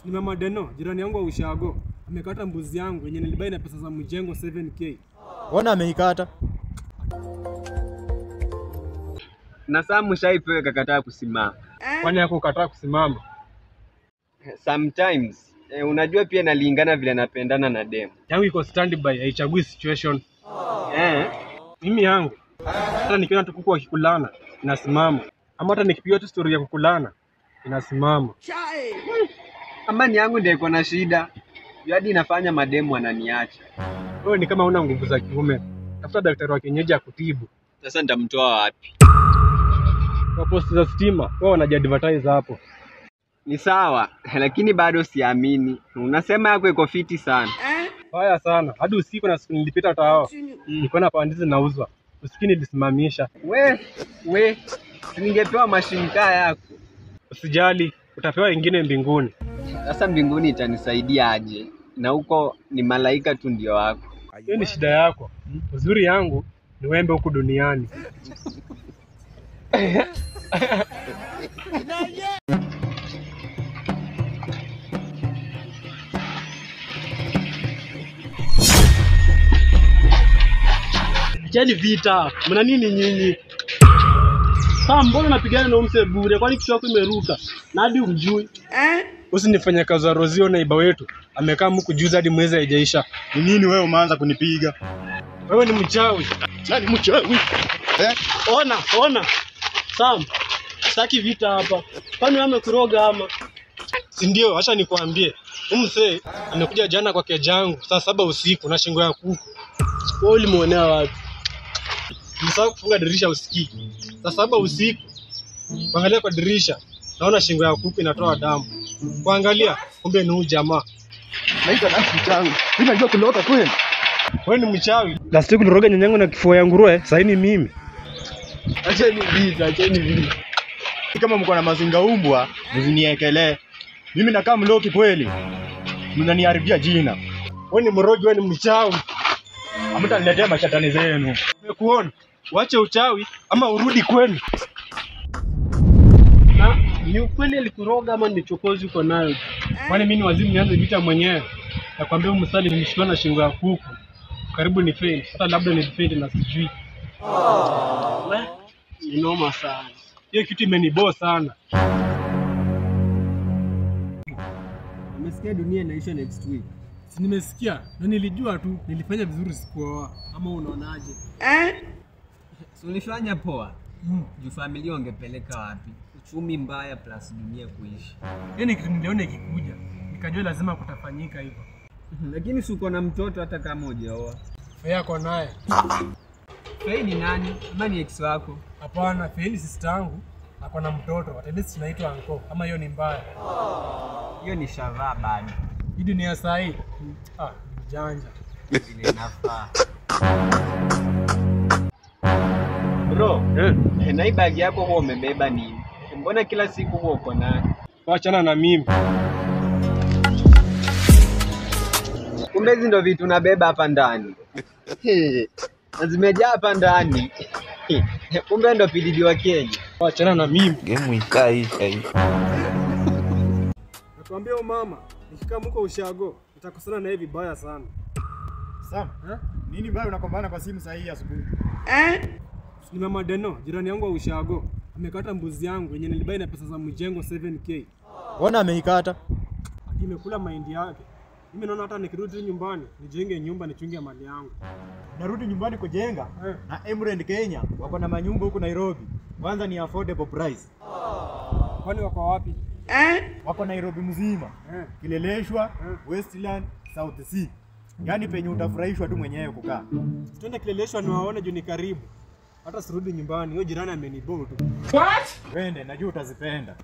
Ni mama Deno, jirani yangu wa Ushago. Amekata mbuzi yangu yenye nilibai na pesa za mjengo 7K. Mbona ameikata? Na Sam ushaipewa kakataa kusimama. Kwani yako ukataa kusimama? Sometimes unajua pia nalingana vile napendana na demu. Yangu iko standby, haichagui situation. Mimi yangu hata nikiona tu kuku wakikulana inasimama, ama hata nikipiga tu story ya kukulana inasimama. Ama ni yangu ndio iko na shida. Hadi inafanya mademu ananiacha. Wewe ni kama huna nguvu za kiume. Tafuta daktari wa kienyeji akutibu. Sasa nitamtoa wapi? Kwa posti za stima wao wanajiadvertise hapo. Ni sawa, lakini bado siamini. Unasema yako iko fiti sana. Baya sana. Hadi usiku na siku nilipita tao. Nilikuwa na pandizi nauzwa. Usiku nilisimamisha. We, ningepewa mashinka yako. Usijali, utapewa ingine mbinguni. Sasa mbinguni itanisaidia aje? Na huko ni malaika tu ndio wako. Hiyo ni shida yako. Uzuri yangu ni wembe huku duniani. Acheni vita. Mna nini nyinyi? Sasa mbona unapigana na umse bure? Kwani kichwa chako imeruka? Na hadi umjui. Usinifanye kazi ya Rozio na iba wetu. Amekaa mku juzi hadi mwezi haijaisha. Ni nini wewe umeanza kunipiga? Wewe ni mchawi. Nani mchawi? Ona, ona. Sam, sitaki vita hapa. Kwani wewe amekuroga ama? Si ndio, acha nikwambie. Huyu mzee amekuja jana kwa keja yangu saa 7 usiku na shingo ya kuku. Wewe ulimuonea wapi? Nilisahau kufunga dirisha usiku. Saa 7 usiku. Kuangalia kwa dirisha, naona shingo ya kuku inatoa damu. Kuangalia, kumbe ni huyu jamaa. Naitwa nafsi changu. Mimi najua kuloka kweli. Wewe ni mchawi. Last week uliroga nyanyangu na kifua ya nguruwe, sasa ni mimi. Acheni vita, acheni vita. Kama mko na mazinga umbwa, msiniekelee. Mimi nakaa mloki kweli. Mnaniharibia jina. Wewe ni mrogi, wewe ni mchawi. Hamtaniletea mashetani zenu. Nimekuona. Uache uchawi ama urudi kwenu. Na ni ukweli alikuroga ama ni chokozi uko nayo? Kwani mimi ni wazimu nianze vita mwenyewe? Nakwambia huyu msali nimeshtua na shingo ya kuku. Karibu ni faint, hata labda ni faint na sijui. We, ni noma sana. Hiyo kitu imeniboa sana. Umesikia dunia inaisha next week. Si nimesikia na nilijua tu nilifanya vizuri sikuoa. Ama unaonaje? So ulifanya poa. Juu familia wangepeleka wapi? Uchumi mbaya plus dunia kuishi. Yaani kitu niliona ikikuja, nikajua lazima kutafanyika hivyo. Lakini si uko na mtoto hata kama hujaoa. Fei ako naye. Fei ni nani? Ama ni ex wako? Hapana, Fei ni sister yangu, ako na mtoto. At least tunaitwa uncle. Ama hiyo ni mbaya. Hiyo ni shavaa bado. Hii dunia saa hii. Janja. Vile inafaa. Bro, na hii bag yako huwa umebeba nini? Mbona kila siku huwa uko nayo? Wachana na mimi. Kumbe hizi ndo vitu unabeba hapa ndani. Na zimejaa hapa ndani. Kumbe ndo PDD wa Kenya. Wachana na mimi. Game ishaisha hii. Nakwambia mama, nikikaa mko Ushago, nitakosana na yeye vibaya sana. Sam, nini bado unakombana kwa simu saa hii asubuhi? Ni mama Deno, jirani yangu wa Ushago. Amekata mbuzi yangu yenye nilibai na pesa za mjengo 7K. Mbona ameikata? Ati imekula mahindi yake. Mimi naona hata nikirudi nyumbani, nijenge nyumba nichunge mali yangu. Narudi nyumbani kujenga na Emerald Kenya wako na manyumba huku Nairobi. Kwanza ni affordable price. Kwani wako wapi? Wako Nairobi mzima. Kileleshwa, Westland, South C. Yaani penye utafurahishwa tu mwenyewe kukaa. Twende Kileleshwa niwaone juu ni karibu. Hata sirudi nyumbani, huyo jirani amenibo tu. Wende, najua utazipenda.